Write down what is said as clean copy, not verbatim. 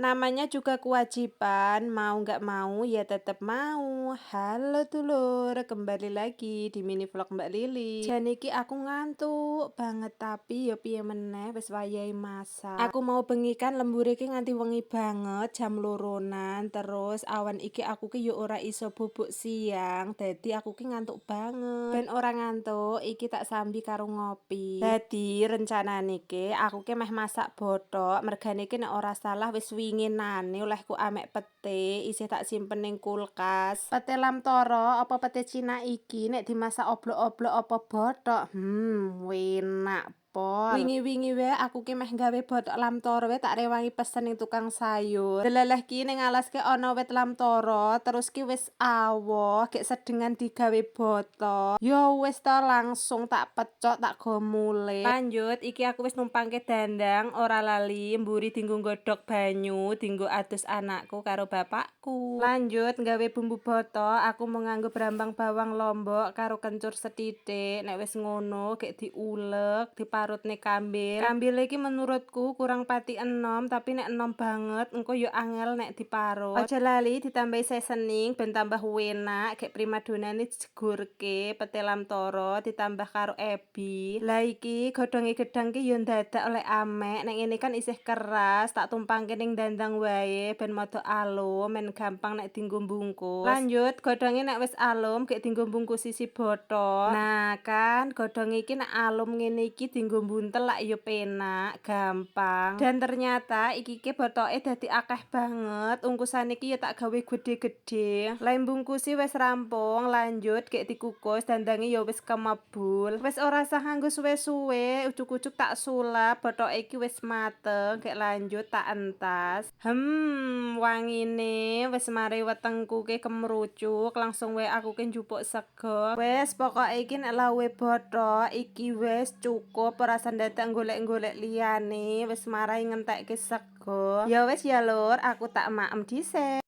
Namanya juga kewajiban, mau nggak mau ya tetep mau. Halo dulur, kembali lagi di mini vlog Mbak Lili. Jan iki aku ngantuk banget, tapi ya piye meneh, wis wayahe masak. Aku mau bengi kan lembure iki nganti wengi banget, jam loronan. Terus awan iki aku ki yo ora iso bubuk siang, dadi aku ki ngantuk banget. Ben ora ngantuk, iki tak sambi karo ngopi. Dadi rencanane ki aku ki meh masak bothok, mergane ki nek ora salah wis winginane olehku amek pete isih tak simpen ning kulkas. Pete lamtoro apa pete Cina iki nek dimasak oblok-oblok apa bothok, enak pol. Wingi-wingi wae aku ki meh gawe bothok lamtoro wae tak rewangi pesen ning tukang sayur. Delalah ki ning alas ki ana wit lamtoro, terus ki wis awoh, gek sedengan digawe bothok. Ya wis to, langsung tak pecok, tak go mulih. Lanjut, iki aku wis numpangke dandang, ora lali mburi dinggo nggodhog banyu, dinggo adus anakku karo bapakku. Lanjut gawe bumbu bothok, aku mau nganggo brambang, bawang, lombok karo kencur sethithik. Nek wis ngono gek diulek, diparutne kambil. Kambil iki menurutku kurang pati enom, tapi nek enom banget engko yo angel nek diparut. Aja lali ditambahi seasoning ben tambah enak, gek primadonane jegurke pete lamtoro ditambah karo ebi. Lah, iki godhonge gedang ki yo ndadak oleh amek, nek ngene kan isih keras, tak tumpangke ning dandang wae ben rada alum, men gampang nek dinggo mbungkus. Lanjut, godhonge nek wis alum gek dinggo mbungkus isi bothok. Nah kan, godhonge iki nek alum ngene iki dinggo mbuntel lak yo penak, gampang. Dan ternyata iki ki bothoke dadi akeh banget, ungkusane iki ya tak gawe gede-gede. Lah, mbungkusi wis rampung, lanjut gek dikukus, dandange ya wis kemebul. Wis ora usah nganggo suwe-suwe, ujug-ujug tak sulap, bothoke iki wis mateng, gek lanjut tak entas. Wangine wis mari wetengku ki kemrucuk, langsung wae aku ki njupuk sego. Wis pokoke iki nek lawuhe bothok iki wis cukup, ora usah ndadak golek-golek liyane, wis marai ngentekke sego. Ya wis ya, Lur, aku tak maem dhisik.